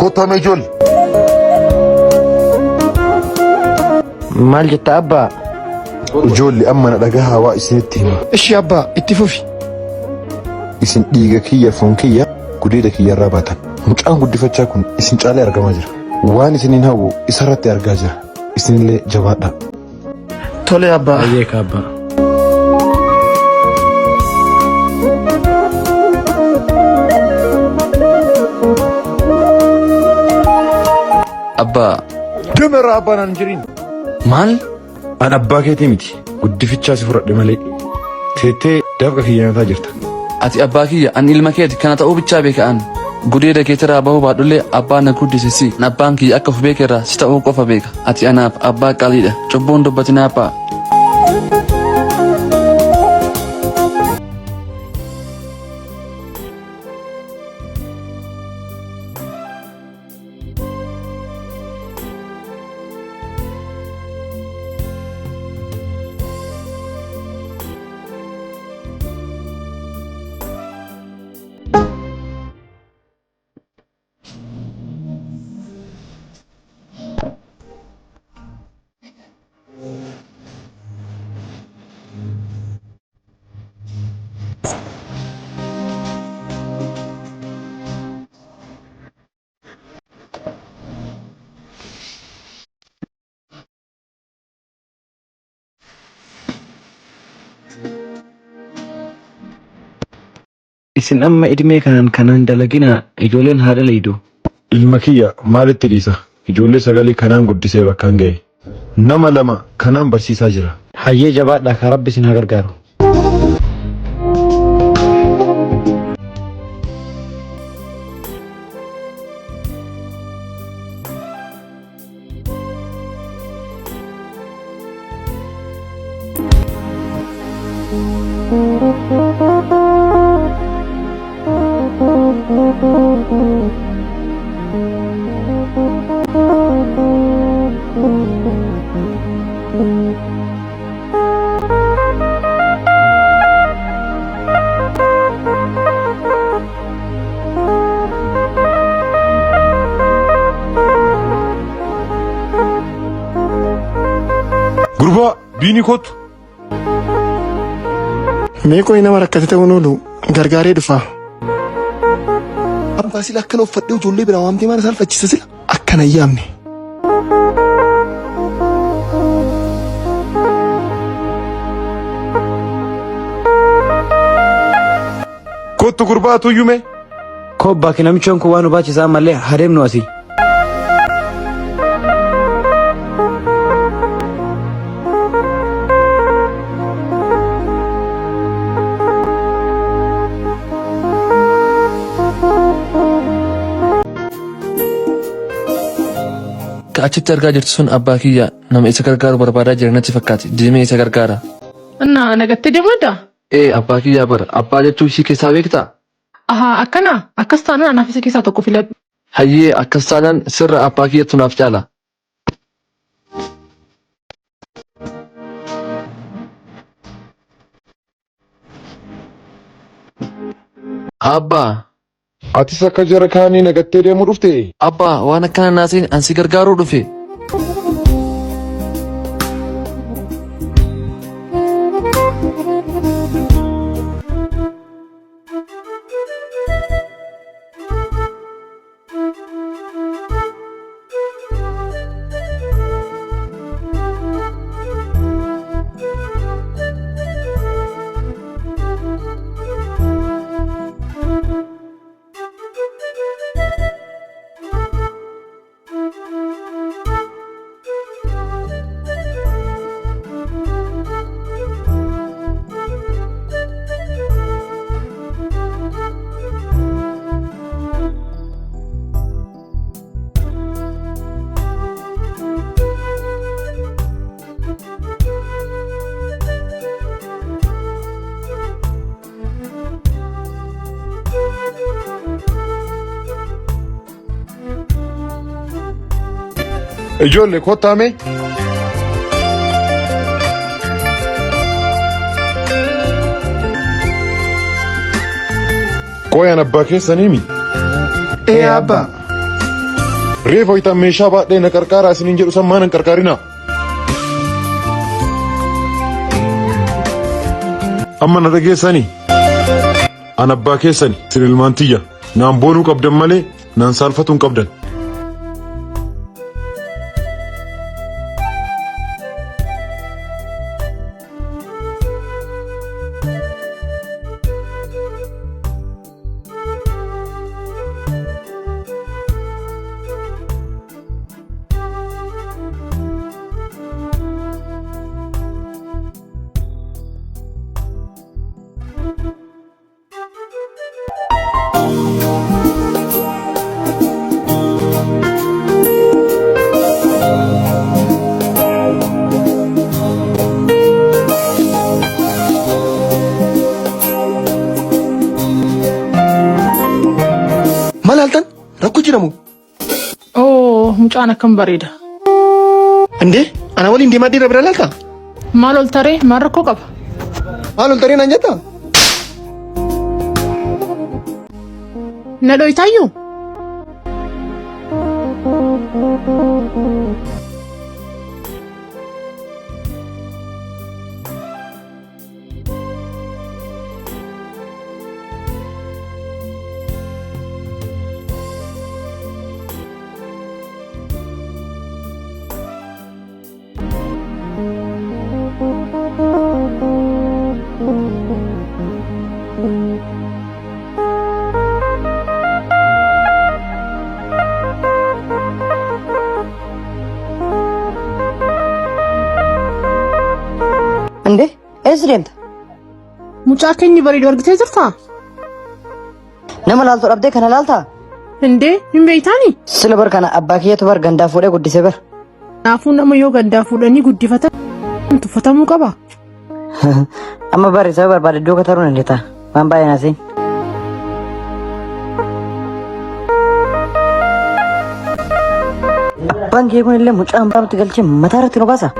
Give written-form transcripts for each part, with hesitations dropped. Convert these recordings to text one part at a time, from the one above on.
Kottaa mee ijoolle. Maal jetta abbaa? Ijoolli amma na dhagahaa waa isinitti hima. Ishi abbaa itti fufi. Isin dhiiga kiyya foon kiyya gudeeda kiyyarraa baatan. Mucaan guddifachaa kun isin caalee argamaa jira. Waan isiniin hawwu isarratti argaa jira. Isinillee jabaadhaa. Tole abbaa. Hayyee ka abbaa. Abbaa. Deemerraa abbaa naan hin jedhin. Maal? An abbaa keetii miti. Guddifichaa si fudhadhe malee. Teettee dafqa kiyya nyaataa jirta. Ati abbaa kiyya an ilma keeti kana ta'uu bichaa beeka an. Gudeeda keetirraa bahuu baadhullee abbaa na guddise si. Abbaan kiyya akka of beekerraa si ta'uu qofa beeka. Ati anaaf abbaa qaaliidha. Cubbuun dubbatinaa abbaa. Isin amma idmee kanaan kanaan dalaginaa ijoolleen haa dalaydu. Ilma kiyya maalitti dhiisa? Ijoollee sagalee kanaan guddisee bakkaan ga'e. Nama lama kanaan barsiisaa jira. Hayyee jabaadhaa ka rabbi isin haa gargaaru. Gurbaa biinii kottu. Mee qoyi nama rakkate ta'uun oolu gargaaree dhufa. Abbaa sila akkana uffadhee ijoollee biraa waamtee maal salphachiisa sila akkana hin yaamne. Kottu gurbaa tuyyume. Koobbaa kee namichoon kun waan nu baachisaa malee hadeemnu asii. Ka achitti argaa jirtu sun abbaa kiyya nama isa gargaaru barbaadaa jira natti fakkaate deemee isa gargaara. Innaa nagattee deemadda? Ee abbaa kiyyaa bara abbaa jechuu ishii keessaa beektaa? Ahaa akkana akkas taanaan anaaf isa keessaa tokko filadhu. Hayyee akkas taanaan sirra abbaa kiyyattu naaf caala. Abbaa. Atis akka jara kaanii nagattee deemuu dhufte? Abbaa waan akkana naasiin an si gargaaruu dhufe. Ijoollee kottaa mee. Qoyaan abbaa keessanii mi? Ee abbaa. Reefa wayitaan meeshaa baadhee na qarqaaraa isiniin jedhu san maa nan qarqaarinaa? Amma na dhageessanii? An abbaa keessani isin ilmaan tiyya. Naan boonuu qabdan malee naan saalfatuu hin qabdan. Maal haaltan? Rakkoo jira moo? Oo mucaan akkam bareeda. Indee ana waliin deemaa dhiira bira laaltaa? Maal ol taree maal rakkoo qaba? Maal ol taree naan jettaa? Na dhoytaayyuu? Inde eessa deemta? Mucaa keenya bareedu argitee jirtaa? Nama laaltu dhabdee kana laaltaa? Indee hin beeytaani? Sila bar kana abbaa kiyyatu bar gandaa fuudhee guddise bar. Kanaafuu nama yoo gandaa fuudhanii guddifatan tuffatamuu qaba. Amma bari sababa barbaade duuka taruu dandeetta. Waan baay'ee naasiin. Abbaan kee kun illee mucaa hambaa nutti galchee mataa irratti nu baasa.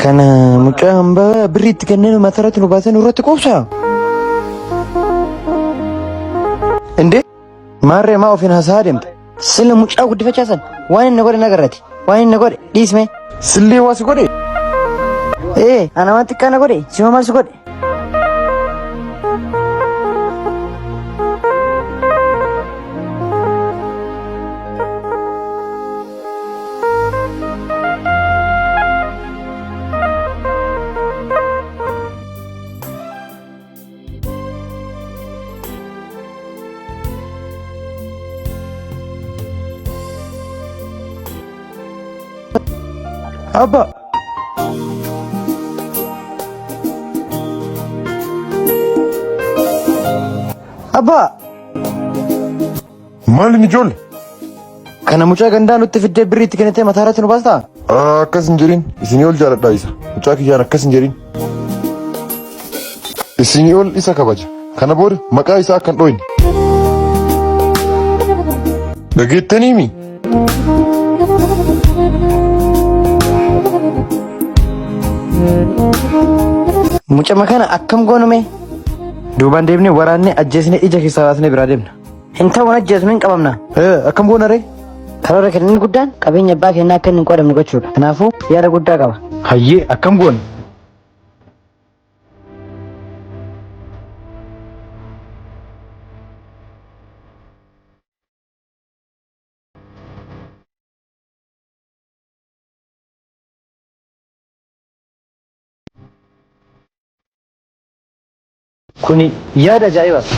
Kana mucaa hambaa birrii itti kennee mataa irratti nu baasee nurratti quubsa. Indee maarree maa ofiin haasa'aa deemta? Sila mucaa guddifachaa san waan inni godhe nagarrati. Waan inni godhe dhiisme. Sillee waa si godhe? Ee ana waan xiqqaa na godhe sima maal si godhe? Abba! Abbaa! Maali inni ijoollee? Kana mucaa gandaa nutti fiddee birrii itti kennitee mataa irratti nu baastaa? Akkas hin jedhin. Isinii ol jaaladhaa isa. Mucaa kiyyaan akkas hin jedhin. Isinii ol isa kabaja. Kana booda maqaa isaa akka hin dhooyne. Dhageettaniimi? Mucama kana akkam goonume? Duubaan deemnee waraannee ajjeesnee ija keessaa baasnee biraa deemna. Hin ta'u hin ajjeesnu hin qabamna. Akkam goona ree? Karoora kenna inni guddaan qabeenya abbaa kennaa akka inni hin qoodamne gochuudha. Kanaafuu yaada guddaa qaba. Hayyee akkam goona? Kuni yaada ajaa'ibaati.